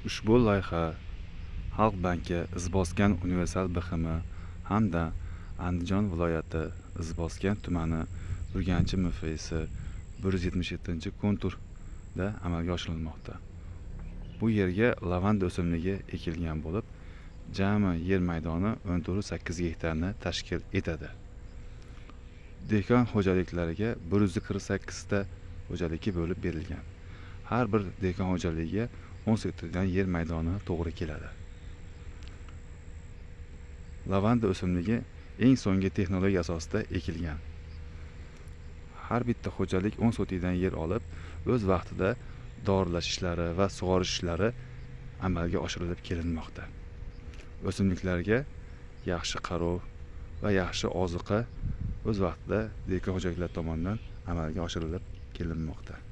Ushbu loyiha Xalq banki Izboskan universal BXM hamda Andijon viloyati Izboskan tumani Urganchi MFSi 177-konturda amalga oshirilmoqda. Bu yerga lavanda o'simligi ekilgan bo'lib, jami yer maydoni 14,8 gektarni tashkil etadi. Dehqon xo'jaliklariga 148 ta xo'jalikka bo'lib berilgan. Har bir dehqon xo'jaligiga 10 sotixdan yer maydoni to'g'ri keladi. Lavanda o'simligi eng so'nggi texnologiya asosida ekilgan. Har bitta xo'jalik 10 sotixdan yer olib, o'z vaqtida dorilash ishlari va sug'orish ishlari amalga oshirilib kelinmoqda. O'simliklarga yaxshi qarov va yaxshi ozuqa o'z vaqtida dehqon xo'jaliklar tomonidan amalga oshirilib kelinmoqda.